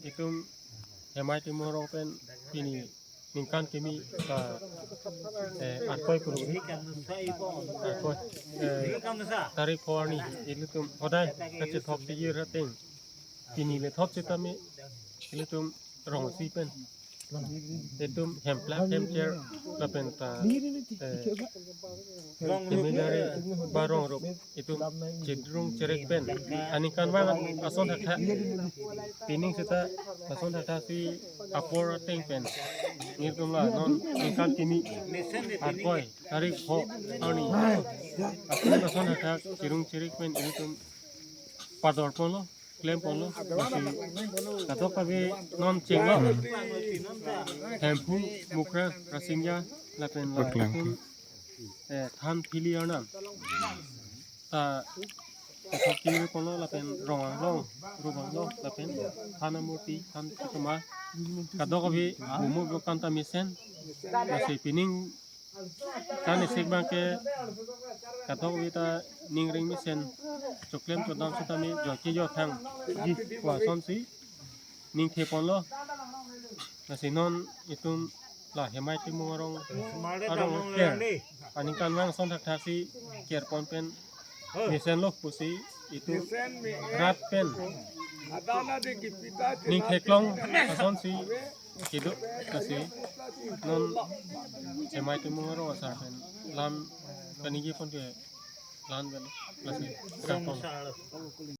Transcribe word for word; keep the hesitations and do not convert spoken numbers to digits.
Itum Hemai Timung Arong pen pini ningkan kimi ta, eh, Arkoi puru. Arkoi, eh, tarik pho arni ilitum hodai kachethok tiyir ateng pini le thop sitame ilitum rong si pen itum hemplak hemcher lapen ta, eh, temedari ba rong rup itum chedrung cherek pen aningkanvang ason thakthak pining seta ason thakthak si apor ateng pen nirkong la non ningkan kimi Arkoi tarik pho arni apor ason thakthak chedrung cherek pen itum pador ponlo, klem ponlo, lasi kadokave non chenglo. Hemphu, Mukra, Rasingja, lapen la Paklang. Itum, eh, Than Phili Arnam ta kethok tiyir ponlo lapen Rong Anglong, Rong Anglong, lapen Than Amurti, Than Chitoma, kadokave bumu bukan ta mesen, lasi pining tan isik abang ke kadokave ta ningring mesen choklem chodam sitame joike jothang ji pu asonsi ningthe ponlo. Lasi non itum la Hemai Timung Arong, arong ker aningkanvang ason thakthak si ker pon pen mesenlo pusi itum rat pen ningtheklong asonsi kedo, lasi non Hemai Timung Arong asar pen lam kaningje pon ke lan pen lasi kangkong.